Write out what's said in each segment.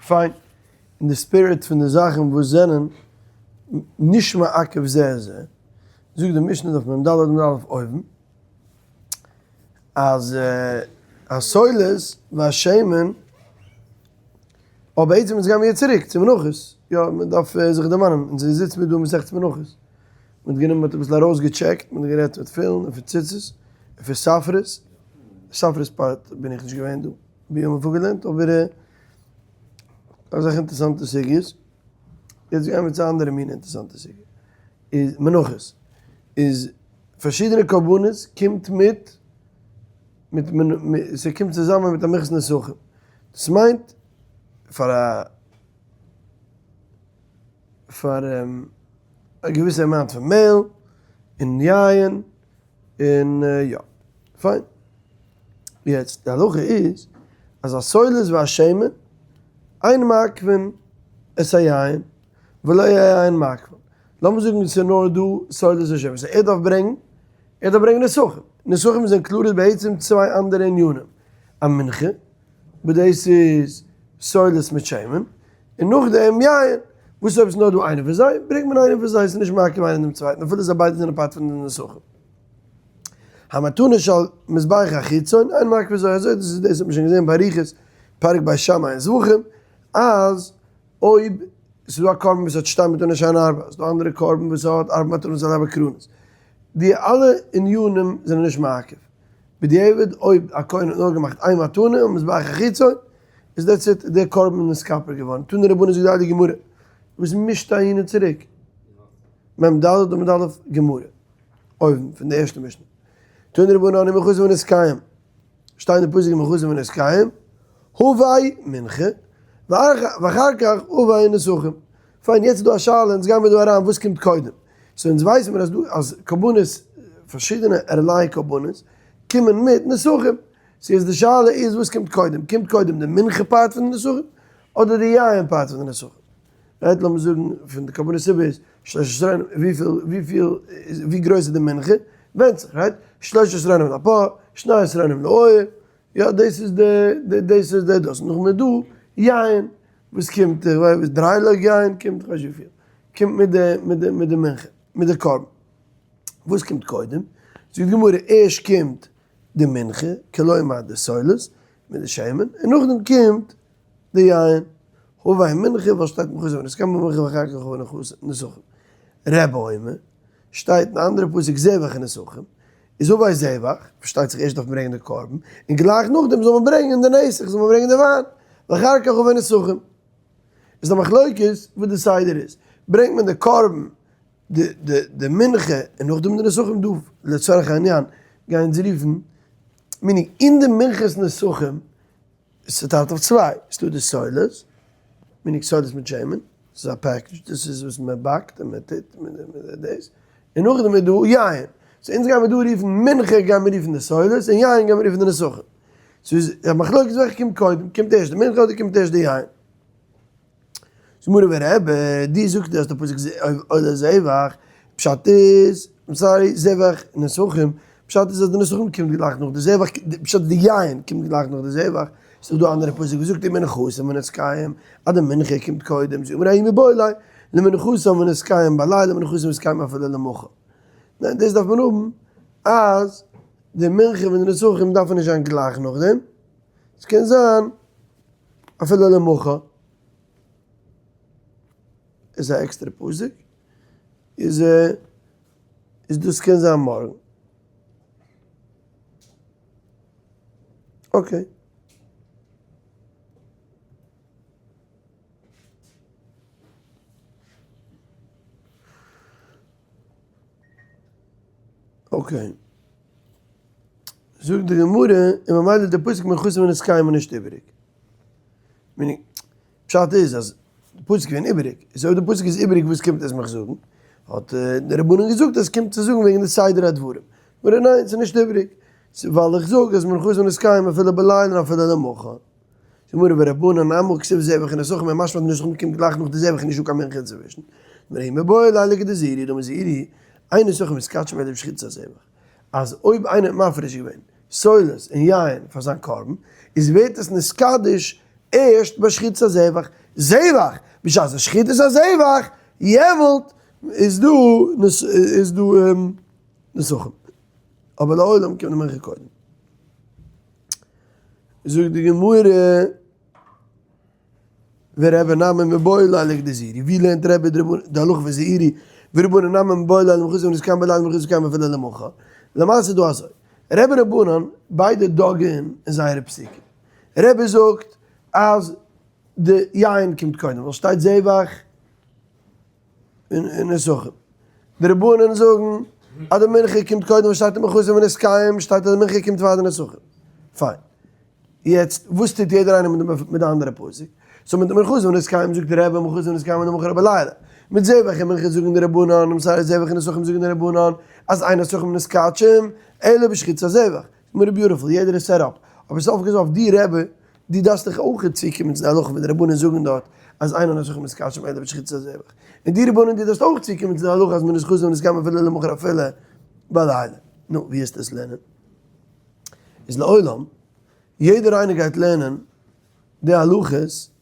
פיין, אין די spirit פון די זאכן וואס זענען נישט מעכב זה את זה, זאגט די משנה דף מ ד עמוד א' אויבן, אז הסולת והשמן, אבער בעצם אונז גיימיר יעצט צוריק צו מנחות, יא מען דארף זיך דערמאנען, אונז זיצן מיר דא מסכת מנחות, מען האט גענומען מען האט אביסל ארויסגעטשעקט, מען האט גערעדט פון תפילין און פון ציצית און פון ספרות, ספרות part בין איך נישט געווען דא ווי האבן מיר פארגעלערנט אבער אזעלכע אינטערעסאנטע סוגיות, יעצט גייען מיר צו א אנדערע מין אינטערעסאנטע סוגיא, איז מנחות, איז פארשידענע קרבנות קומט מיט מיט ס'קומט צוזאמען מיט א מנחת נסכים, דאס מיינט פאר א פאר א געוויסע amount פון מעהל און יין און יא פיין. יעצט די הלכה איז אז הסולת והשמן אין מעכבין את היין ולא היין מעכבין. לאמיר זאגן ס'איז נאר דא סולת ושמן so ער דארף ברענגן ער דארף ברענגען נסכים. נסכים זענען קלאר בעצם צוויי אנדערע ענינים. א מנחה וואס דאס איז סולת מיט שמן, און נאכדעם יין, וואס אויב עס איז נאר דא איינער פון זיי, ברענגט מען איינער פון זיי, עס איז נישט מעכב איינער דעם צווייטן, אפילו זיי ביידע זענען part פון די נסכים. המתנה של מזבח החיצון, אין מעכב זוי אזוי, דאס איז דאס האט מען שוין געזען באריכות, פרק בית שמאי אין זבחים, אז אויב עס איז דא א קרבן וואס האט שתי מתנות שהן ארבע, עס איז דא אנדערע קרבן וואס האט ארבע מתנות על ארבע קרנות, די אלע ענינים זענען נישט מעכב. בדיעבד אויב א כהן האט נאר געמאכט איין מתנה און מזבח החיצון, איז that's it, דער קרבן איז נתכפר געווארן. תנו רבנן זאגט די הייליגע גמרא, וואס מישט אהין און צוריק? מ ד עמוד א' גמרא, אויבן פון די ערשטע משנה. תנו רבנן ומנחתם ונסכיהם, שטייט אין פסוק ומנחתם ונסכיהם, הבא מנחה, ואחר כך הבא נסכים. פיין, יעצט איז דא א שאלה, אונז גיימיר דא אריין וואס קומט קודם. so אונז ווייסן מיר אז דא אז קרבנות, פארשידענע ערליי קרבנות, קומען מיט נסכים. so יעצט די שאלה איז וואס קומט קודם, קומט קודם די מנחה part פון די נסכים, אדער די יין part פון די נסכים? right לאמיר זאגן פון די קרבנות ציבור איז שלושה סרנים, וויפיל וויפיל ווי גרויס איז די מנחה? ווענדט זיך right? שלושה סרנים לפר, שני סרנים לאיל, יא דאס איז די דאס איז די דאס, נאכדעם איז דא יין וואס קומט איך ווייס דריי לוג יין קומט איך ווייס נישט וויפיל קומט מיט די מיט די מיט די מנחה מיט די קרבן, וואס קומט קודם? זאגט די גמרא ערשט קומט די מנחה כלומר די סולת מיט די שמן און נאכדעם קומט די יין, הבא מנחה ווייל שטייט מנחתם נסכיהם מנחה ואחר כך הבא נסכים, רבי אומר שטייט אין א אנדערע פסוק זבח און נסכים, איז הבא זבח, פארשטייט זיך ערשט דארף מען ברענגען די קרבן, און גלייך נאכדעם זאל מען ברענגען די נסך, זאל מען ברענגען די וויין, ואחר כך הבא נסכים. איז א מחלוקת וואס די סדר איז, ברענגט מען די קרבן, די די די מנחה, און נאכדעם די נסכים, דא לצורך העניין גייען זיי רופן, meaning אין די מנחת נסכים ס'טיילט אויף צוויי, ס'דא די סולת, meaning סולת מיט שמן, ס'איז א package, דאס איז וואס מען באקט און מען טוט מיט דאס, און נאכדעם איז דא יין, so אונז גיימיר דא רופן מנחה גיימיר רופן די סולת, און יין גיימיר רופן די נסכים. ס'איז א מחלוקת וועלכע קומט קודם, קומט ערשט די מנחה אדער קומט ערשט די יין? זאגט גמרא ורבי, דו זאגסט אז די פסוק עולה זבח, פשט איז, I'm sorry, זבח נסכים, פשט איז אז די נסכים קומט גלייך נאך די זבח, פשט די יין קומט גלייך נאך די זבח, ס'איז דאך דא אנדערע פסוק וואס זאגט ומנחתם ונסכיהם, אז די מנחה קומט קודם, זאגט גמרא ההוא מיבעי ליה, למנחתם ונסכיהם בלילה מנחתם ונסכיהם אפילו למחר. ניין דאס דארף מען האבן אז די מנחה און די נסכים דארפן נישט זיין גלייך נאכדעם, ס'קען זיין אפילו למחר איז א עקסטערע פסוק, איז איז דאס קען זיין מארגן. okay. okay. זאגט די גמרא, און ממילא די פסוק מנחתם ונסכיהם נישט איבעריג. meaning, פשט איז אז די פסוק איז געווען איבעריג, איז אויב די פסוק איז איבעריג וואס קומט עס מיך זאגן? האט די רבנן געזאגט אז עס קומט צו זאגן וועגן די סדר הדברים. גמרא ניין ס'איז נישט איבעריג, ווייל איך זאג אז מנחתם ונסכיהם אפילו בלילה און אפילו למחר. גמרא ורבנן אמרי כתיב זבח ונסכים משמע די נסכים קומט גלייך נאך די זבח און נישטא קיין מנחה אינצווישן. גמרא ההוא מיבעי ליה לכדזהירי דאמר זהירי, אין נסכים מתקדשים אלא בשחיטת הזבח. אז אויב איינער האט מפריש געווען סולת און יין פאר זיין קרבן, איז ווערט עס נתקדש. ערשט ביי שחיטת הזבח, זבח, בשעת די שחיטת הזבח, יעמאלט איז דא איז דא נסכים, אבער לעולם קומט די מנחה קודם. זאגט די גמרא, ורבי נמי מיבעי ליה לכדזעירי, ווי לערנט רבי די הלכה פון זעירי, ורבנן נמי מיבעי ליה למכרז ונתקיים בלילה למכרז ונתקיים אפילו למחר, למעשה איז דא אזוי, רבי רבנן ביידע דאגה'ן אין זייערע פסוקים, רבי זאגט אז די יין קומט קודם ווייל שטייט זבח און נסכים, די רבנן זאגן אז די מנחה קומט קודם ווייל שטייט אין מכסים ונתקיים שטייט אז די מנחה קומט פאר די נסכים, פיין. יעצט וואס טוט יעדער איינער מיט די אנדערע פסוק? so מיט מנחת ונתקיים זאגט די רבי מנחת ונתקיים למחר בלילה, מיט זבח און מנחה זאגן די רבנן, און סיי זבח און נסכים זאגן די רבנן אז אין נסכים נתקדשים אלא בשחיטת הזבח. מורא'דיג beautiful, יעדער איז set up, אבער סוף כל סוף די רבי, דו דארפסט דיך אויך צוקומען צו די הלכה ווי די רבנן זאגן דארט אז אין נסכים נתקדשים אלא בשחיטת הזבח, און די רבנן דו דארפסט אויך צוקומען צו די הלכה אז מנחת ונתקיים אפילו למחר אפילו בלילה. נו, ווי וועסטו עס לערנען? איז לעולם, יעדער איינער גייט לערנען די הלכות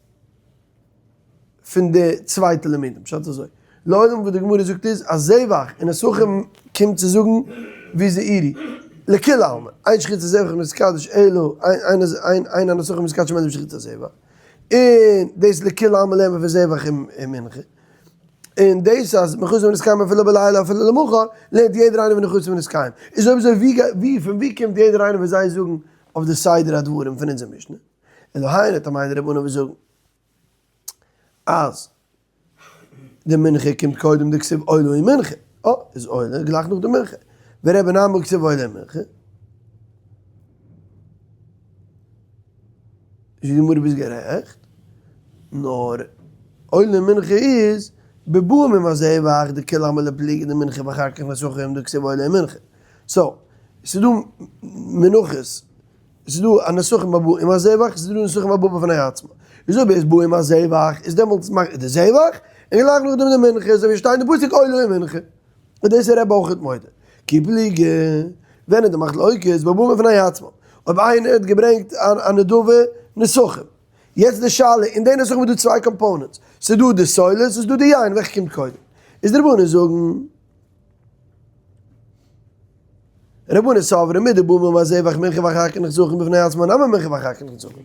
פון די צווייטע לימודים, פשט אזוי, לעולם וואס די גמרא זאגט איז אז זבח און נסכים קומט צו זאגן ווי זעירי, לכולי עלמא, אין שחיטת זבח מתקדש אלא אין הנסכים מתקדשים אלא בשחיטת הזבח, און דאס לכולי עלמא לערנט מען פון זבח און מנחה. און דאס אז מנחתן נתקיים אפילו בלילה אפילו למחר, לערנט יעדער איינער פון מנחתן נתקיים. איז אויב אזוי ווי ווי פון ווי קומט יעדער איינער וואס זיי זאגן אויף די סדר הדברים פון אונזער משנה? אלא היינו טעמא דרבנן וואס זאגן אז די מנחה קומט קודם דכתיב עולה ומנחה, אה איז עולה גלייך נאך די מנחה, ורבי נמי כתיב עולה ומנחה. זאגט די גמרא ביסט גערעכט, נאר עולה מנחה איז בבאים עם הזבח דכולי עלמא לא פליגי דמנחה ואחר כך נסכים דכתיב עולה מנחה, so ס'איז דא מנחות, ס'איז דא א נסכים הבא עם הזבח, ס'איז דא נסכים הבא בפני עצמו, איז אויב איז בא עם הזבח איז דעמאלטס מאכט די זבח און גלייך נאכדעם די מנחה, אזוי ווי שטייט אין די פסוק עולה מנחה. און דאס איז רבי אויכעט מודה. כי פליגי, ווען איז די מחלוקת? בבא בפני עצמו. אויב איינער האט געברענגט א נדבה נסכים. יעצט די שאלה, אין די נסכים איז דא צוויי components. ס'איז דא די סולת, ס'איז דא די יין, וועלכע קומט קודם? איז די רבנן זאגן. רבנן סברי מדבאים עם הזבח מנחה ואחר כך נסכים בפני עצמן נמי מנחה ואחר כך נסכים.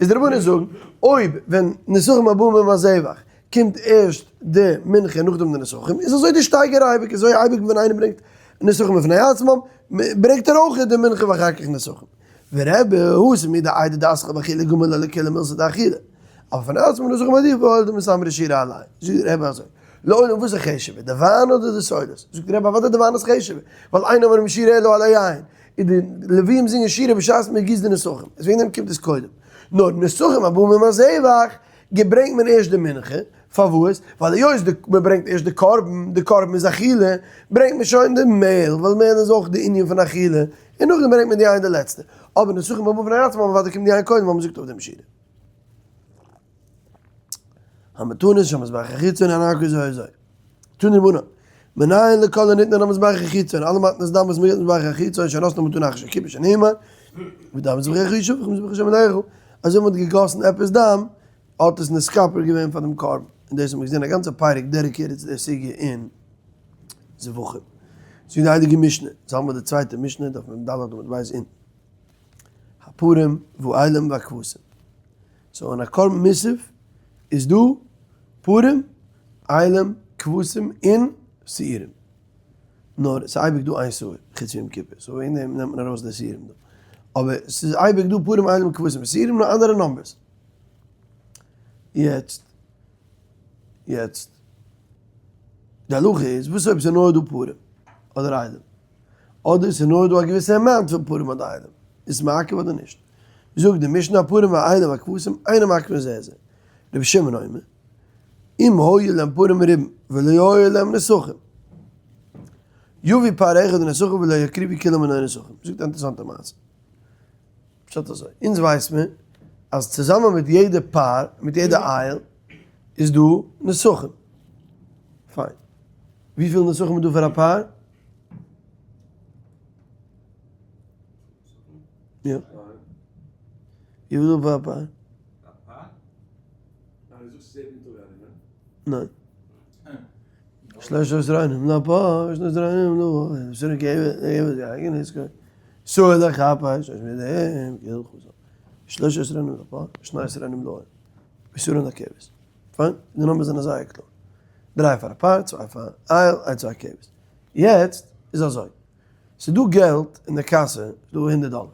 איז די רבנן זאגן, אויב ווען נסכים הבאים עם הזבח קומט ערשט די מנחה נאכדעם די נסכים, איז אזוי די שטייגער אייביג, אזוי אייביג ווען איינער ברענגט נסכים בפני עצמם, ברענגט ער אויך די מנחה ואחר כך נסכים. ורבי התם מדאיידי דאתחיל באכילה גמר ליה לכולהו מילתא דאכילה. אבער בפני עצמם נסכים עדיפא הואיל דמזמרי שירה עליה. זאגט רבי אזוי, לעולם וואס איז חשוב'ער, די וויין אדער די סולת? זאגט רבי אוודאי די וויין איז חשוב'ער, ווייל אין אומרים שירה אלא על היין, און די לוויים זינגען שירה בשעת מען גיסט די נסכים, איז וועגן דעם קומט עס קודם. נאר נסכים הבאים עם הזבח, געברענגט מען ערשט די מנחה, פארוואס? ווייל היות די מען ברענגט ערשט די קרבן, די קרבן איז אכילה, ברענגט מען שוין די מעהל, ווייל מעהל איז אויך די ענין פון אכילה, און נאכדעם ברענגט מען די יין די לעצטע. אבער נסכים הבאים בפני עצמם אוודאי קומט די יין קודם ווייל מען זאגט אויף דעם שירה. המתנות שהמזבח החיצון הנהג אזוי אזוי. תנו רבנן, מנין לכל הניתן על המזבח החיצון, אלע מתנות דם וואס מ'גיט מזבח החיצון שנתנו מתנה אחר שכיבש שנאמר, ודם מזבחך ישפך מזבח השם אלקיך, אז אויב מ'האט געגאסן עפעס דם, האט עס נתכפר געווען פאר דעם קרבן, און דאס האט מען געזען א גאנצע פרק dedicated צו דער סוגיא אין זבחים. זאגט די הייליגע משנה, יעצט האלט מען די צווייטע משנה, דף מ ד עמוד ב' אין הפרים והאילים והכבשים. so אין א קרבן מוסף איז דא פרים, אילים, כבשים און שעירים. נאר ס'איז אייביג דא איין שעיר חוץ יום כיפור, so וועגן דעם נעמט מען ארויס די שעירים דא. אבער ס'איז אייביג דא פרים, אילים, כבשים און שעירים נאר אנדערע numbers. יעצט, יעצט, די הלכה איז וואס אויב ס'איז נאר דא פרים אדער אילים? אדער ס'איז נאר דא א געוויסע amount פון פרים אדער אילים, איז עס מעכב אדער נישט? זאגט די משנה הפרים והאילים והכבשים אינם מעכבים זה את זה. רבי שמעון אומר, אם היו להם פרים מרובים ולא היו להם נסכים, יביא פר אחד ונסכים ולא יקריבו כולם מלא נסכים. זאגט א אינטערעסאנטע מעשה. פשט אזוי, אונז ווייס מיר אז צוזאמען מיט יעדע פר, מיט יעדע איל, איז דא נסכים. פיין. וויפיל נסכים איז דא פאר א פר? יא. וויפיל איז דא פאר א פר? ניין. שלושה עשרונים לפר, שני עשרונים לאיל, עשרון כבש, שעיר לכפר, שלוש מהם כהלכתן. שלושה עשרונים לפר, שני עשרונים לאיל, עשרון לכבש. פיין? די numbers זענען זייער קלאר. דריי פאר א פר, צוויי פאר איל, איינס פאר א כבש. יעצט איז אזוי. ס'איז דא געלט אין די קאסע, ס'איז דא הונדערט דאלער.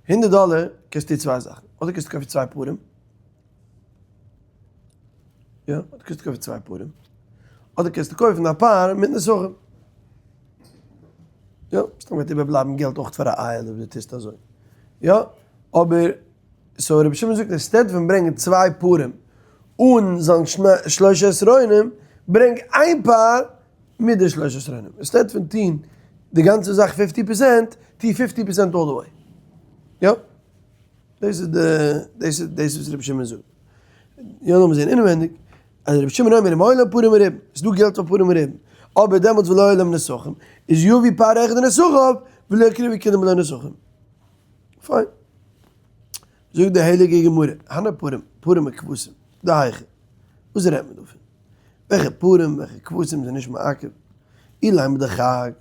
הונדערט דאלער קענסטו צוויי זאכן. אדער קענסטו קויפן צוויי פרים. יא, אדער קענסטו קויפן צוויי פרים. אדער קענסטו קויפן א פר מיט נסכים. יא, מסתם וועט איבערבלייבן געלט אויך פאר א איל אויב דו טוסט אזוי. יא, אבער, so רבי שמעון זאגט instead פון ברענגען צוויי פרים אן זיין שלושה עשרונים, ברענג איין פר מיט די שלושה עשרונים. instead פון טון די גאנצע זאך fifty percent, טו fifty percent all the way. יא. דאס איז די, דאס איז דאס וואס רבי שמעון זאגט. יא לאמיר זעהן אינעווענדיג, אז רבי שמעון אומר אם היו לו פרים מרובים, ס'איז דא געלט פאר פרים מרובים, אבער דעמאלטס ולא היו להם נסכים, איז יביא פר אחד ונסכיו, ולא יקריבו כולם בלא נסכים. פיין. זאגט די הייליגע גמרא, הני פרים, פרים וכבשים, דהיכא. וואס רעדט מען דא פון? וועלכע פרים, וועלכע כבשים זענען נישט מעכב? אילימא דחג,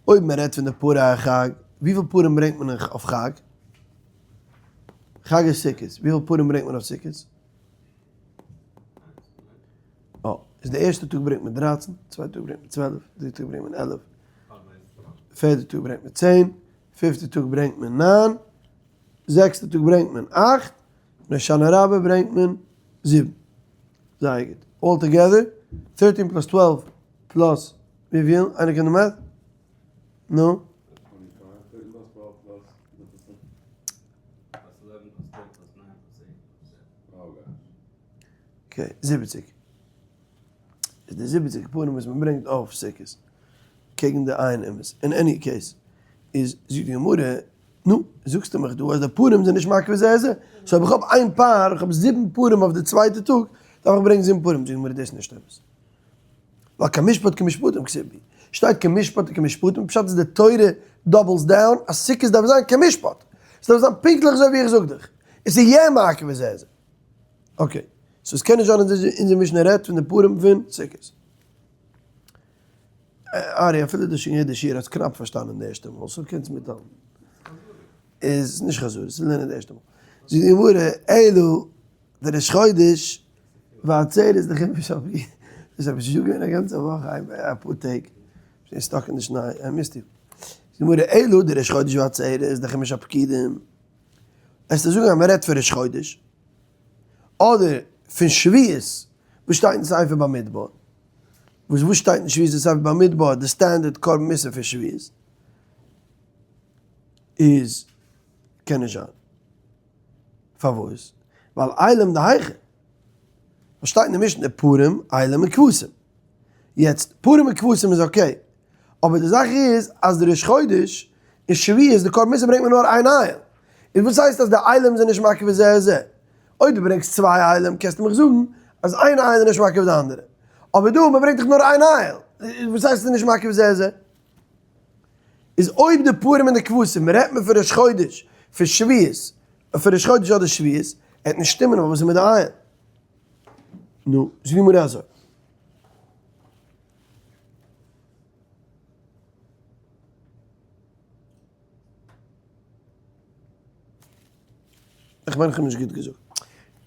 אויב מען רעדט פון די פרי החג, וויפיל פרים ברענגט מען אויף חג? חג הסוכות, וויפיל פרים ברענגט מען אויף סוכות? אה, איז די ערשטע טאג ברענגט מען דרייצן, צווייטע טאג ברענגט מען 12, דריטע טאג ברענגט מען 11, פערטע טאג ברענגט מען 10, פיפטע טאג ברענגט מען 9, זעקסטע טאג ברענגט מען 8, און הושענא רבה ברענגט מען 7. זייער גוט. All together, 13 plus 12 plus וויפיל? איינער קען די math? נו? Okay, זיבעציג. איז די זיבעציג פרים וואס מען ברענגט אויף סוכות קעגן די איין אמת. In any case, איז זאגט די גמרא, נו, זאגסטו מיך דא אז די פרים זענען נישט מעכב זה את זה. so אויב איך האב איין פר, איך האב זיבן פרים אויף די צווייטע טאג, דארף איך ברענגען זיבן פרים. זאגט די גמרא, דאס איז נישט אמת. ווייל כמשפט כמשפטים כתיב בהו. שטייט כמשפט כמשפטים, פשט איז די תורה doubles down אז סוכות דארף זיין כמשפט. עס דארף זיין פונקטליך אזוי ווי איך זאג דיך. עס איז יע מעכב זה את זה. Okay, so עס קען נישט זיין אז אונזער משנה רעדט פון די פרים פון סוכות. ארי, אפילו דו שוין יעדע שיעור האסט קנאפ פארשטאנען די ערשטע מאל, so קענסט מיטהאלטן. איז נישט חזרה, עס איז לערנען די ערשטע מאל. זאגט די גמרא, אלא דראש חודש ועצרת דחומש הפקודים. דאס האב איך שוין געווען א גאנצע וואך, אפאר טעג. שוין stuck אין די שניי, I missed you. זאגט די גמרא, אלא דראש חודש ועצרת דחומש הפקודים. וועסטו זאגן אז מען רעדט פון ראש חודש, אדער פון שבועות, וואס שטייט אין ספר במדבר? וואס וואס שטייט אין שבועות אין ספר במדבר, די standard קרבן מוסף פון שבועות איז קען נישט זיין. פארוואס? ווייל אילים דהיכא. וואס שטייט אין די משנה? פרים, אילים און כבשים. יעצט, פרים און כבשים איז okay. אבער די זאך איז אז די ראש חודש און שבועות די קרבן מוסף ברענגט מען נאר איין איל. און וואס הייסט אז די אילים זענען נישט מעכב זה את זה? אויב דו ברענגסט צוויי אילים קענסטו מיך זאגן אז איין איל איז נישט מעכב די אנדערע. אבער דא מען ברענגט דאך נאר איין איל. וואס הייסט עס איז נישט מעכב זה את זה? איז אויב די פרים און די כבשים רעדט מען פון ראש חודש פון שבועות, פון ראש חודש אדער שבועות, עט נישט שטימען אבער וואס איז מיט די איל? נו, זאגט די גמרא אזוי. איך מיין איך האב נישט גוט געזאגט.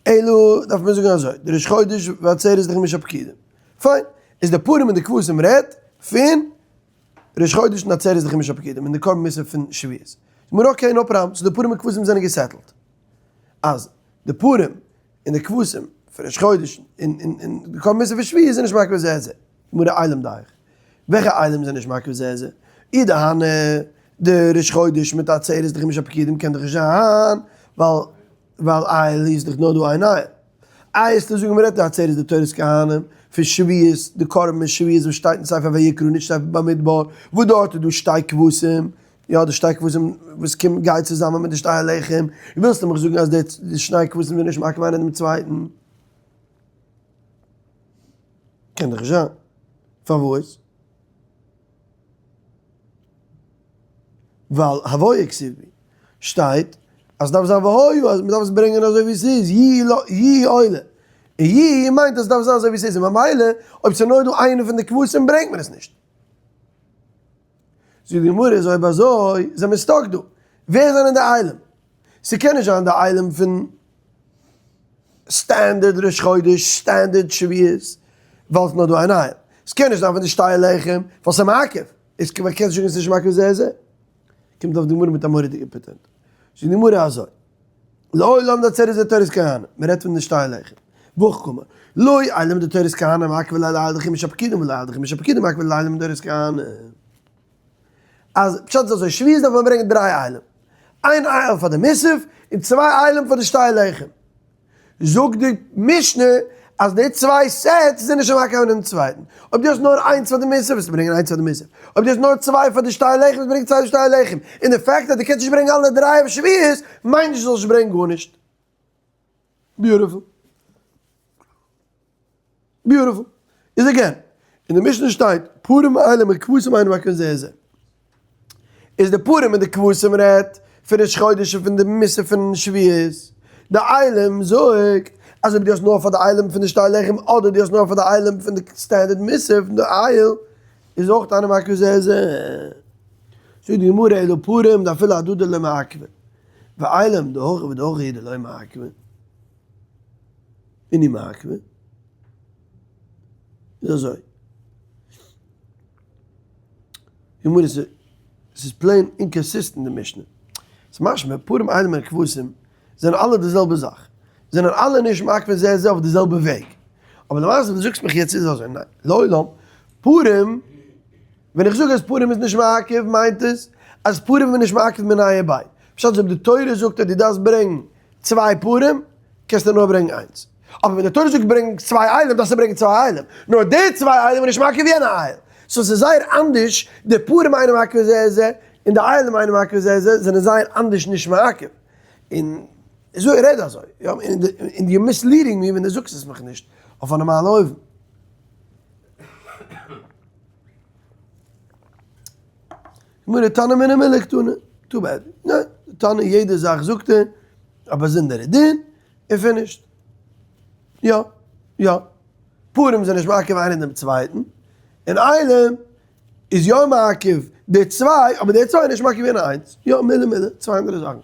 אלא דארף מען זאגן אזוי, די ראש חודש ועצרת איז דאך חמשה פקודים. פיין, איז די פרים און די כבשים רעדט פון ראש חודש און עצרת איז דאך חמשה פקודים און די קרבן מוסף פון שבועות. מיר okay, no problem, so די פרים און כבשים זענען גע settle ט. אז די פרים און די כבשים פון ראש חודש און און די קרבן מוסף פון שבועות זענען נישט מעכב זה את זה. גמרא אילים דהיכא. וועלכע אילים זענען נישט מעכב זה את זה? אי דהני די ראש חודש מיט עצרת דחמשה פקודים קען דאך נישט זיין, ווייל ווייל איל איז דאך נאר דא איין איל. איי וועסטו זאגן מ'רעדט די עצרת די תורת כהנים פון שבועות, די קרבן אין שבועות וואס שטייט אין ספר ויקרא נישט ספר במדבר, וואס דארט איז דא שתי כבשים, יא די שתי כבשים וואס קומט גייט צוזאמען מיט די שתי הלחם, ווילסטו מיך זאגן אז די שני כבשים זענען נישט מעכב איינער דעם צווייטן? קען דאך נישט זיין. פארוואס? ווייל הויה כתיב בהו שטייט אז ס'דארף זיין והיה אז מ'דארף עס ברענגען אזוי ווי ס'איז יהי עולה. און יהיו מיינט אז עס דארף זיין אזוי ווי עס איז און ממילא אויב ס'איז נאר דא איינע פון די כבשים ברענגט מען עס נישט. זאגט די גמרא איז אויב אזוי זענען מיר stuck דא, ווער זענען די אילים? ס'קען נישט זיין די אילים פון standard ראש חודש, standard שבועות, ווייל ס'נאר דא איין איל. ס'קען נישט זיין פון די שתי הלחם, ווייל ס'איז מעכב. איז קען נישט זאגן ס'נישט מעכב זה זה. קומט אויף די גמרא מיט א מורא'דיגע פאטענט. זאגט די גמרא אזוי, לעולם דעצער איז די תורת כהנים, מ'רעדט פון די שתי הלחם. והכי קאמר, לא אילים דתורת כהנים מעכב לילה דחומש הפקידים ולא דחומש הפקידים מעכב לילה מדורת כהנים. אז פשט איז אזוי, שבועות דארף מען ברענגען דריי אילים, איין איל פאר די מוסף און צוויי אילים פאר די שתי לחם. זאגט די משנה אז די צוויי sets זענען נישט מעכב איינער דעם צווייטן. אויב דו האסט נאר איינס פאר די מוסף וועסטו ברענגען איינס פאר די מוסף. אויב דו האסט נאר צוויי פאר די שתי לחם וועסטו ברענגען צוויי שתי לחם. און די fact אז דו קענסט נישט ברענגען אלע דריי אויף שבועות מיינט נישט דו זאלסט נישט ברענגען גארנישט. Beautiful. Beautiful. איז again, אין די משנה שטייט, פרים אילים וכבשים אינם מעכבין זה את זה. איז די פרים און די כבשים רעדט פון ראש חודש און פון די מוסף פון שבועות. די אילים זאגט אז אויב דו האסט נאר פאר די אילים פון די שתי לחם אדער דו האסט נאר פאר די אילים פון די standard מוסף פון די איל איז אויך אינם מעכבין זה את זה. זאגט די גמרא אלא פרים דאפילו אהדדי לא מעכבי ואילים דהכא ודהכא הוא דלא מעכבי. איני מעכבי. איז אזוי. גמרא איז ס'איז plain inconsistent די משנה. ס'איז משמע פרים אילים און כבשים זענען אלע די זעלבע זאך. זענען אלע נישט מעכב זה את זה אויף די זעלבע וועג. אבער למעשה וואס דו זאגסט מיך יעצט איז אזוי, ניין, לעולם, פרים, ווען איך זאג אז פרים איז נישט מעכב מיינט עס אז פרים איז נישט מעכב מיניה וביה. פשט איז אויב די תורה זאגט אז דו דארפסט ברענגן צוויי פרים, קענסטו נאר ברענגן איינס. אבער ווען די תורה זאגט ברענג צוויי אילים דארפסטו ברענגען צוויי אילים. נאר די צוויי אילים איז נישט מעכב יענע איל. So ס'איז זייער אנדערש, די פרים אינם מעכב זה את זה, און די אילים אינם מעכב זה את זה, זענען זייער אנדערש נישט מעכב. און אזוי רעד אזוי. יא, און you're misleading me ווען דו זאגסט עס מיך נישט אויף א נארמאלע אופן. גמרא תנא מיני מילי קתני, too bad. ניין, תנא יעדע זאך זאגט ער א באזונדערע דין, און finished. יא, יא. פרים זענען נישט מעכב איינער דעם צווייטן, און אילים איז יא מעכב די צוויי, אבער די צוויי איז נישט מעכב יענע איינס. יא, מילי מילי, צוויי אנדערע זאכן.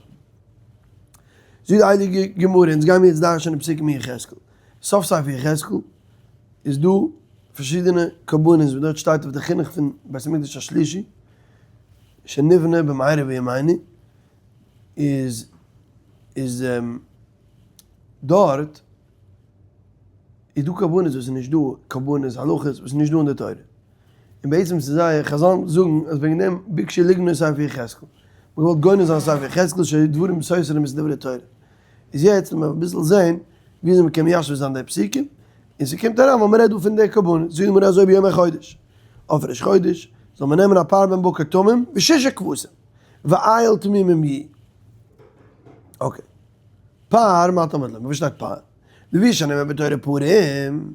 זאגט די הייליגע גמרא, אונז גיימיר יעצט דרש'ענען פסוקים אין יחזקאל. סוף ספר יחזקאל איז דא פארשידענע קרבנות וואס דארט שטייט אויף די חינוך פון בית המקדש השלישי שנבנה במהרה בימינו איז איז דארט איז דא קרבנות וואס איז נישט דא קרבנות הלכות וואס איז נישט דא אין די תורה און בעצם ס'איז זייער חזל זאגן אז וועגן דעם ביקשו לגנוז ספר יחזקאל מ'האט געוואלט גונז זיין ספר יחזקאל שהיו דברים סותרים את דברי תורה איז יעצט לאמיר אביסל זעהן וויאזוי מ'קען מיישב זיין די פסוקים, און ס'קומט אריין ווייל מ'רעדט דא פון די קרבנות, זאגט די גמרא אזוי ביום החודש, אויף ראש חודש זאל מען נעמען א פר בן בקר תמים וששה כבשים, ואיל תמימים יהיו. Okay. פר מה תלמוד לומר? וואו שטייט פר? לפי שנאמר בתורה פרים,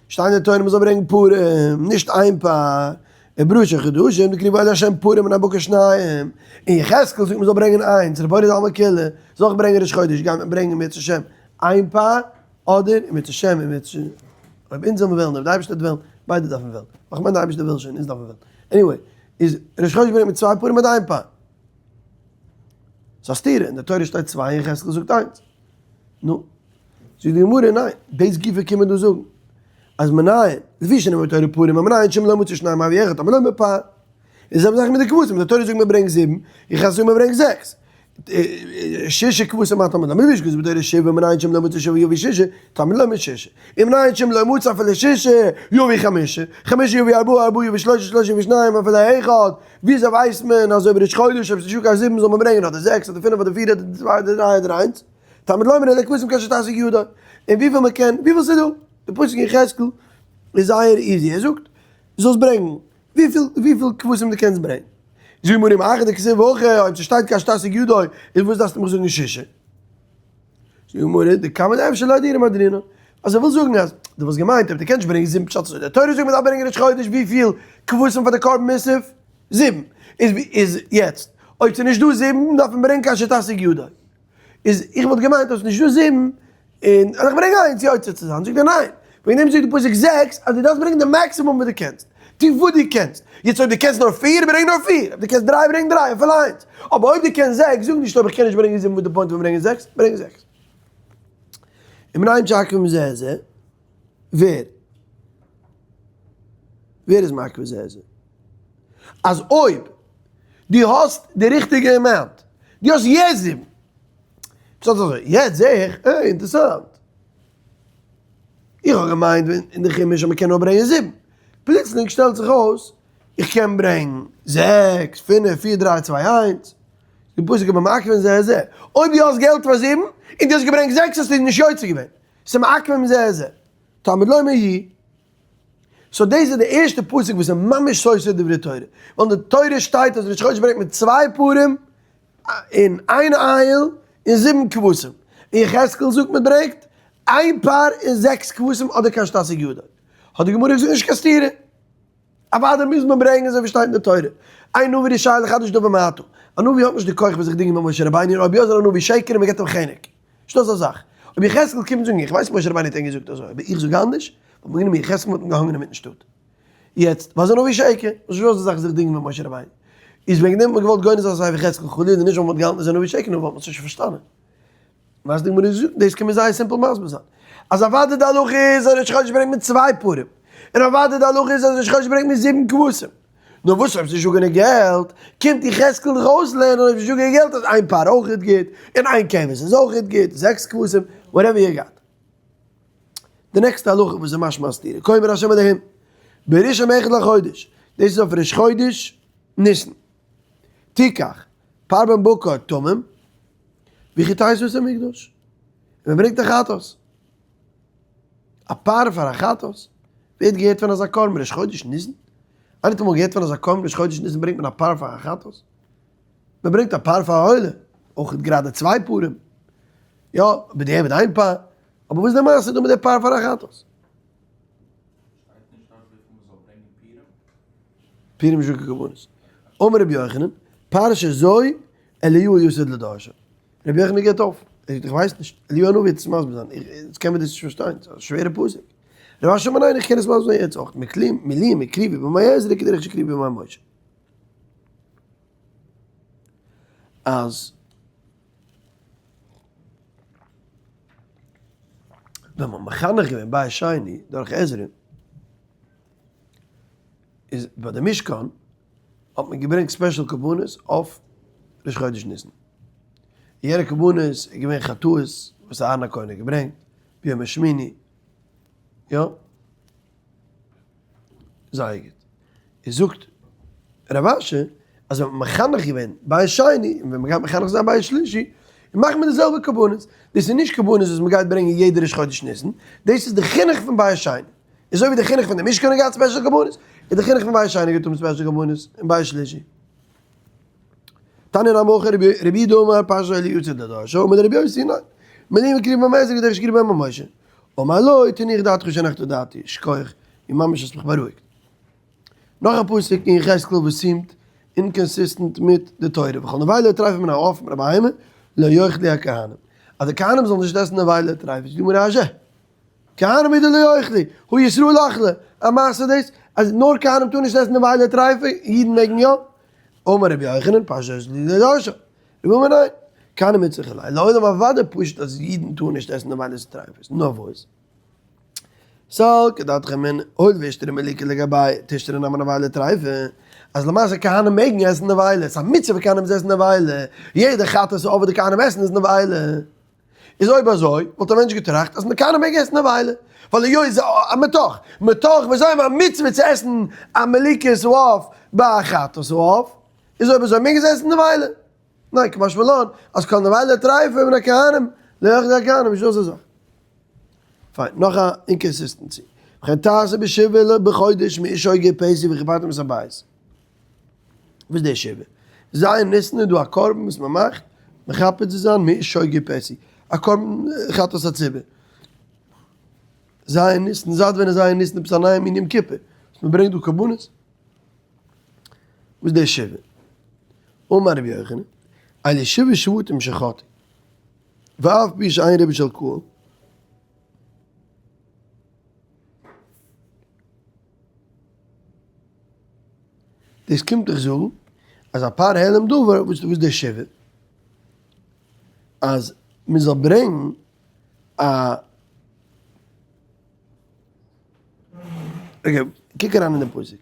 שטייט אין די תורה מ'זאל ברענגען פרים, נישט איין פר, ובראשי חדשים תקריבו אל ה' פרים בני בקר שניים, אין יחזקאל זאגט מ'זאל ברענגען איינס, רבונו דעלמא כולא, זאל איך ברענגען ראש חודש, גייט מען ברענגען אם ירצה השם איין פר, אדער אם ירצה השם אם ירצה, אויב אונז זאל מיר וועלן, אויב די אייבערשטער וועט וועלן, ביידע דארפן וועלן, אבער כ'מיין די אייבערשטער וויל שוין, אונז דארפן וועלן, anyway, איז ראש חודש ברענגט מען צוויי פרים אדער איין פר? ס'איז א סתירה, אין די תורה שטייט צוויי און יחזקאל זאגט איינס. נו, זאגט די גמרא, ניין, דאס גופא קומט מען דא זאגן, אז מנין, לפי שנאמר בתורה פרים, מנין שאם לא מצא שניים מביא אחד, תלמוד לומר פר. איז די זעלבע זאך מיט די כבשים, די תורה זאגט מען ברענגט זיבן, יחזקאל זאגט מען ברענגט זעקס. שישה כבשים מה תלמוד לומר, לפי שכתוב בתורה שבעה, מנין שאם לא מצא שבעה יביא שישה, תלמוד לומר שישה. ומנין שאם לא מצא אפילו שישה, יביא חמשה, חמשה יביא ארבעה, ארבעה יביא שלושה, שלושה יביא שניים, אפילו אחד. וויאזוי ווייסט מען אז אויב ראש חודש אויב ס'נישטא קיין זיבן זאל מען ברענגען אדער זעקס אדער פינף אדער פיר אדער צוויי אדער דריי אדער איינס? תלמוד לומר אלא כבשים כאשר תשיג ידו. און וויפיל מען קען, וויפיל ס'איז דא. די פסוק אין יחזקאל איז זייער easy, ער זאגט זאלסט ברענגן וויפיל וויפיל כבשים דו קענסט ברענגן. זאגט די גמרא אם הכי דכתיב הכא, אויב ס'שטייט כאשר תשיג ידו, איז וואס דארפסטו מיך זאגן שישה? זאגט די גמרא, דכמה דאפשר לאהדורי מהדרינן. אז ער וויל זאגן אז דו וואלסט געמיינט אויב דו קענסט ברענגען זיבן פשט אזוי, די תורה זאגט מען דארף ברענגען ראש חודש וויפיל כבשים פאר די קרבן מוסף? זיבן. איז איז יעצט אויב ס'איז נישט דא זיבן דארף מען ברענגען כאשר תשיג ידו. איז איך וואלט געמיינט אז ס'איז נישט דא זיבן. און איך ברענג איינס יוצא צו זיין, זאגט ער ניין, וועגן דעם זאגט די פסוק זעקס אז דו דארפסט ברענגען די maximum וואס דו קענסט, טו וואס דו קענסט, יעצט אויב דו קענסט נאר פיר ברענג נאר פיר, אויב דו קענסט דריי ברענג דריי, אפילו איינס, אבער אויב דו קענסט זעקס זאג נישט אויב איך קען נישט ברענגען זיבן וואס די point פון ברענגען זעקס, ברענג זעקס. ומנין שמעכבין זה את זה? ווער? ווער איז מעכב זה את זה? אז אויב דו האסט די ריכטיגע amount, דו האסט יעצט זיבן, פשט אזוי, יעצט זעה איך, אה, אינטערסאנט. איך האב געמיינט אין די חומש אז מ'קען נאר ברענגען זיבן. פלוצלינג שטעלט זיך אויס, איך קען ברענגן זעקס, פינף, פיר, דריי, צוויי, איינס. די פסוק איז במעכבין זה את זה. אויב דו האסט געלט פאר זיבן, און דו האסט געברענגט זעקס האסטו נישט יוצא געווען. ס'איז מעכבין זה את זה. תלמוד לומר י. so דאס איז די ערשטע פסוק וואס איז ממש סותר דברי תורה. ווייל אין די תורה שטייט אז ראש חודש ברענגט מען צוויי פרים און איין איל און זיבן כבשים. און יחזקאל זאגט מען ברענגט איין פר און זעקס כבשים אדער כאשר תשיג ידו. האט די גמרא געזאגט נישט קיין סתירה. אוודאי מוז מען ברענגען אזוי ווי שטייט אין די תורה. אין נביא רשאי לחדש דבר מעתה. א נביא האט נישט די כח פון זיך דינגען מיט משה רבינו און אויב יא איז ער א נביא שקר און מען געבט אים חנק. נישטא אזא זאך. אויב יחזקאל קומט זאגן איך ווייס משה רבינו האט אים געזאגט אזוי אבער איך זאג אנדערש, וואלט מען גענומען יחזקאל און מ'וואלט אים געהאנגען אינמיטן שטאט. יעצט, ווייל ס'איז א נביא שקר, נישטא אזא זאך זיך דינגען מיט משה רבינו. איז וועגן דעם האט מען געוואלט גונז זיין ספר יחזקאל חלילה נישט ווייל מ'האט געהאלטן ער איז א נביא שקר נאר ווייל מ'האט עס נישט פארשטאנען. וואס די גמרא זאגט, דאס קען מען זייער simple מסביר זיין. אז אוודאי די הלכה איז אז ראש חודש ברענגט מען צוויי פרים. און אוודאי די הלכה איז אז ראש חודש ברענגט מען זיבן כבשים. נאר וואס אויב ס'נישט דא גענוג געלט, קומט יחזקאל דיך אויסלערנען אויב ס'נישט דא גענוג געלט אז איין פר אויך איז גוט, און איין כבש איז אויך גוט, זעקס כבשים, whatever you got. די נעקסטע הלכה וואס איז משמע א סתירה, כה אמר ה' אלהים, בראשון אחד לחודש, דאס איז אויף ראש חודש ניסן, תיקח, פר בן בקר תמים, וחטאת את המקדש, און מען ברענגט א חטאת. א פר פאר א חטאת? ווער האט געהערט פון אזא קרבן ראש חודש ניסן? איינער האט אמאל געהערט פון אזא קרבן ראש חודש ניסן ברענגט מען א פר פאר א חטאת? מען ברענגט א פר פאר א עולה, אויך גראדע צוויי פרים, יא, בדיעבד איין פר, אבער וואס איז די מעשה דא מיט די פר פאר א חטאת? שטייט נישט דארט וויפיל מען זאל ברענגען פרים? פרים איז נישט קיין קרבנות. אמר רבי יוחנן, פרשה זו אליהו יסד לדרשה. רבי יוחנן געבט אויף, ער זאגט איך ווייס נישט, אליהו הנביא וועט עס מסביר זיין, איך יעצט קען מען דאס נישט פארשטיין, ס'איז א שווערע פסוק. רב אשי אמר ניין איך קען עס מסביר זיין יעצט אויך, מקלים מילואים הקריבו בימי עזרא כדרך שהקריבו בימי משה. אז ווען מ'האט מחנך געווען בית שני דורך עזרא, איז ביי די משכן האט מען געברענגט special קרבנות אויף ראש חודש ניסן. יענע קרבנות איז געווען חטאות וואס אהרן הכהן האט געברענגט ביום השמיני, יא? זייער גוט. איז זאגט רב אשי אז ווען מ'האט מחנך געווען בית שני און ווען מ'גייט מחנך זיין בית שלישי, מאכט מען די זעלבע קרבנות. דאס איז נישט קרבנות וואס מ'גייט ברענגען יעדע ראש חודש ניסן, דאס איז די חינוך פון בית שני. אזוי ווי די חינוך פון די משכן האט געהאט special קרבנות, איז די חינוך פון בית שני געהאט האבן special קרבנות און בית שלישי. תניא נמי הכי רבי יהודה אמר פרשה זו אליהו יצא לדרשה, אמר רבי יוסי ניין, מלואים הקריבו בימי עזרא כדרך שהקריבו בימי משה. אמר לו תנוח דעתך שהנחת דעתי, שכוח, און ממש האסט מיך בארואיגט. נאך א פסוק אין יחזקאל וואס seemed inconsistent מיט די תורה, וכל נבילה טריפה מן העוף ומן הבהמה לא יאכלו הכהנים, אז די כהנים זאלן נישט עסן נבילה טריפה, זאגט די גמרא אזש כהנים הוא דלא יאכלו, הא ישראל אכלי, א מעשה דאס אז נאר כהנים טארן נישט עסן נבילה טריפה, אידן מעגן יא? אמר רבי יוחנן פרשה זו לדרשה, רבי אמר ניין, כהנים איצטריכא ליה, לעולם אוודאי פשוט אז אידן טארן נישט עסן נבילות טריפות, נאר וואס? סלקא דעתך אמינא, הואיל ואישתרי מליקה לגבייהו תשתרי נמי נבילה טריפה, אז למעשה כהנים מעגן עסן נבילה, ס'איז א מצוה פאר כהנים צו עסן נבילה, יעדע חטאת עוף וואס די כהנים עסן איז נבילה. איז אויב אזוי וואלט א מענטש געטראכט אז כהנים מעגן עסן נבילה, ווייל היות איז א מתוך, מתוך וואס זיי האבן א מצוה צו עסן א מליקת העוף ביי א חטאת העוף, איז אויב אזוי מעגן זיי עסן נבילה. ניין, קא משמע לן אז כל נבילה טריפה מן הכהנים לא יאכלו הכהנים, נישטא אזא זאך. פיין, נאך א inconsistency. וכן תעשה בשבעה בחודש מאיש שוגג פתי וכיפרתם את הבית. וואס איז די שבעה? ז' ניסן איז דא א קרבן וואס מען מאכט מכפר צו זיין מאיש שוגג פתי, א קרבן חטאת הציבור. ז' ניסן, זייט ווען איז ז' ניסן עפעס א נייע מין יום כיפור וואס מען ברענגט דא קרבנות? וואס איז די שבעה? אמר רבי יוחנן, אלו שבעה שבטים שחטאו, ואף פי שאין רבו של קהל. דאס קומט דיך זאגן אז א פר העלם דבר, וואס איז דער שבעה? אז מען זאל ברענגן א. okay, קוק אריין אין די פסוק.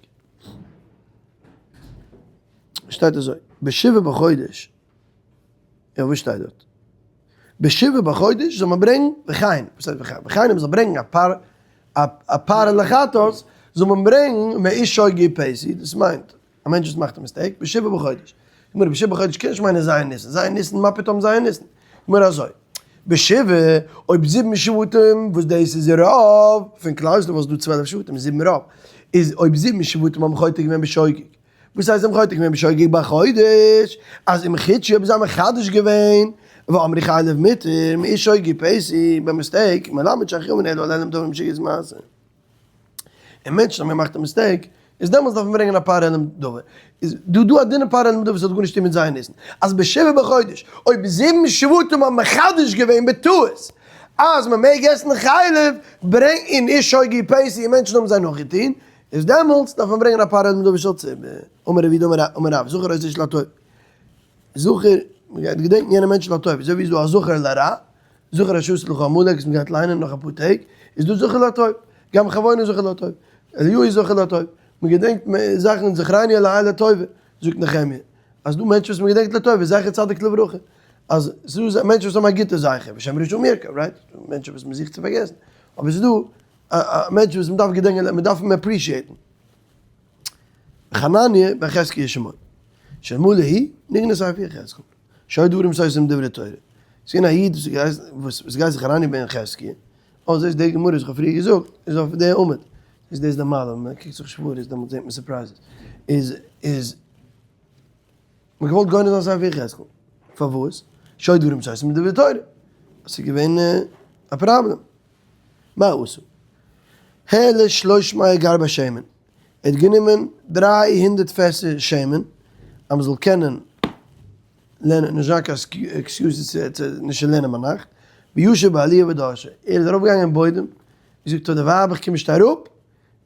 שטייט אזוי, בשבעה בחודש, יא וואס שטייט דארט? בשבעה בחודש זאל מען ברענגן וכן, וואס הייסט וכן? וכן מען זאל ברענגן א פר א פר לחטאת זאל מען ברענגן מאיש שוגג ופעיתי, דאס מיינט א מענטש וואס מאכט א mistake, בשבעה בחודש. גמרא בשבעה בחודש קען נישט מיינען ז' ניסן, ז' ניסן מה פתאום ז' ניסן? גמרא אזוי, בשבעה, אויב זיבן שבטים, וואס דאס איז רוב פון כלל ישראל וואס איז דא 12 שבטים, זיבן רוב, איז אויב זיבן שבטים האבן חוטא געווען בשוגג, וואס הייסט זיי האבן חוטא געווען בשוגג בחודש, אז אם חידשו האבן זיי מחדש געווען, ואמרו חלב מותר, מאיש שוגג ופעיתי, ביי mistake, מלמד שאין חייבין אלא על העלם דבר משגגת מעשה. און מענטשן האבן געמאכט א mistake, איז דעמאלטס דארף מען ברענגען א פר העלם דבר. איז דא דא א דין פר העלם דבר וואס האט גארנישט צו טון מיט ז' ניסן. אז בשבעה בחודש, אויב זיבן שבטים האבן מחדש געווען בטעות אז מען מעג עסן חלב, ברענג און איש שוגג ופעיתי און מענטשן האבן זיי נאכגעטון, איז דעמאלטס דארף מען ברענגען א פר העלם דבר של ציבור. אמר רב יהודה אמר רב, זכור אותו איש לטוב. זכור, מען גייט געדענקן יענע מענטשן לטוב, אזוי ווי איז דא א זכר לרע, זכור אשר עשה לך עמלק וואס מען גייט ליינען נאך אפאר טעג, איז דא זכר לטוב, גם חוונה זכר לטוב, אליהו איז זכר לטוב, מען געדענקט זאכן זכרני אלהי לטובה, זאגט נחמיה, אז דא מענטשן וואס מען געדענקט לטובה, זכר צדיק לברכה, אז ס'איז דא מענטשן וואס האבן א גוטע זכר, ושם רשעים ירקב, right? מענטשן וואס מען זוכט צו פארגעסן, אבער ס'איז דא מענטשן וואס מען דארף געדענקען, מען דארף אים appreciate ן. חנניה בן חזקיה שמו, שאלמלא הוא, נגנז ספר יחזקאל. שהיו דברים סותרים דברי תורה. ס'איז געווען א איד וואס האט געהייסן וואס האט געהייסן חנניה בן חזקיה, אוי זעסט די גמרא וואס איך האב פריער געזאגט איז אויף די עמוד, איז דאס די מעלה ווען מען קוקט זיך שבועות דעמאלטס זעט מען surprises, איז איז מען געוואלט גונז זיין ספר יחזקאל, פארוואס? שהיו דברים סותרים דברי תורה, ס'איז געווען א פראבלעם. מה עשו? העלה שלוש מאה גרבי שמן, ער האט גענומען 300 פעסער שמן אז מען זאל קענען לערנען, נישט זיין קיין excuses צו נישט לערנען ביינאכט, וישב בעליה ודרשה, ער איז ארויפגעגאנגען אין בוידעם, געזאגט פאר די ווייב איך קום נישט אראפ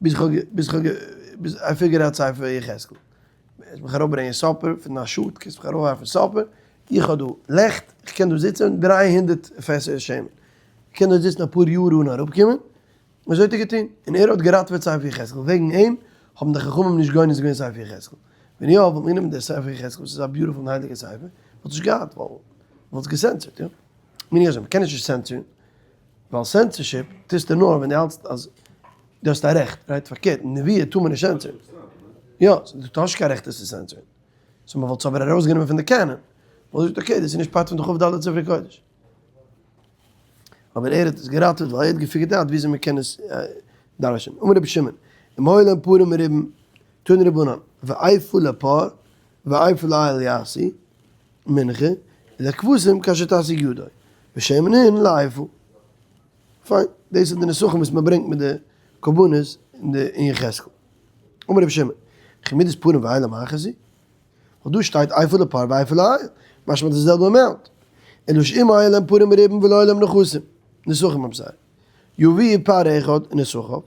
ביז איך האב ביז איך האב ביז I figure out ספר יחזקאל, וועסט מיך אראפברענגען supper פון א שעה, קענסט מיך אראפווארפן supper, איך האב דא לעכט, איך קען דא זיצען 300 פעסער שמן, איך קען דא זיצן אפאר יאר אן אראפקומען, און אזוי האט ער געטון, און ער האט געראטעוועט ספר יחזקאל, וועגן אים האבן די חכמים נישט גונז געווען ספר יחזקאל, ווען יא וואלט מען גענומען דער ספר יחזקאל וואס איז א beautiful און הייליגע ספר, וואלט נישט געהאט, ווייל מ'וואלט עס געסענסערט, יא? מיין איך אזוי, מ'קען נישט נישט סענסערן, ווייל סענסערשיפ טוסטו נאר ווען דו האלטסט אז דו האסט א רעכט, right? פארקערט, נביאה טאר מען נישט סענסערן. יא, דו האסט נישט קיין רעכט עס צו סענסערן. so מ'וואלט עס אבער ארויסגענומען פון די canon. מ'וואלט געזאגט okay, דאס איז נישט part פון די כ"ד ספרי קודש. אבער ער האט עס געראטעוועט ווייל ער האט געפיגערט out וויאזוי מען קען עס דרש'ען. אמר רבי שמעון, אם היו להם פרים מרובים, תנו רבנן, ואיפה לפר ואיפה לאיל יעשו מנחה, ולכבשים כאשר תשיג ידו, ושמן הין לאיפה. פיין, דאס איז די נסכים וואס מען ברענגט מיט די קרבנות אין די אין יחזקאל. אמר רבי שמעון, וכי מידת פרים ואילים אחת היא? ווייל דא שטייט איפה לפר ואיפה לאיל, משמע די זעלבע amount. אלא שאם היו להם פרים מרובים ולא היו להם נכסים, נסכים האבן זיי. יביאו פר אחד ונסכיו,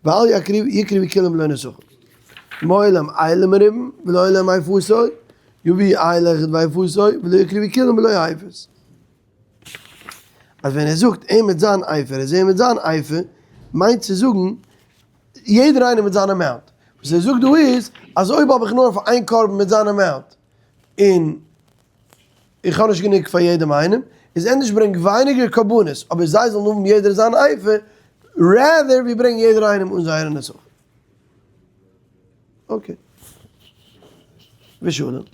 ואל יקריב יקריבו כולם בלא נסכים. אם היו להם אילים מרובים ולא היו להם איפתו, יביאו איל אחד ואיפתו, ולא יקריבו כולם בלא איפות. אז ווען ער זאגט אים מיט זיין איפה, ער זעהט מיט זיין איפה, מיינט צו זאגן יעדער איינער מיט זיין amount. וואס ער זאגט דא איז, אז אויב האב איך נאר פאר איין קרבן מיט זיין amount, און איך האב נישט גענוג פאר יעדעם איינעם, איז ענדערש ברענג ווייניגער קרבנות, אבער זיי זאלן האבן יעדער זיין איפה, rather ווי ברענג יעדער איינעם אן זייערע נסכים. okay. ושלום.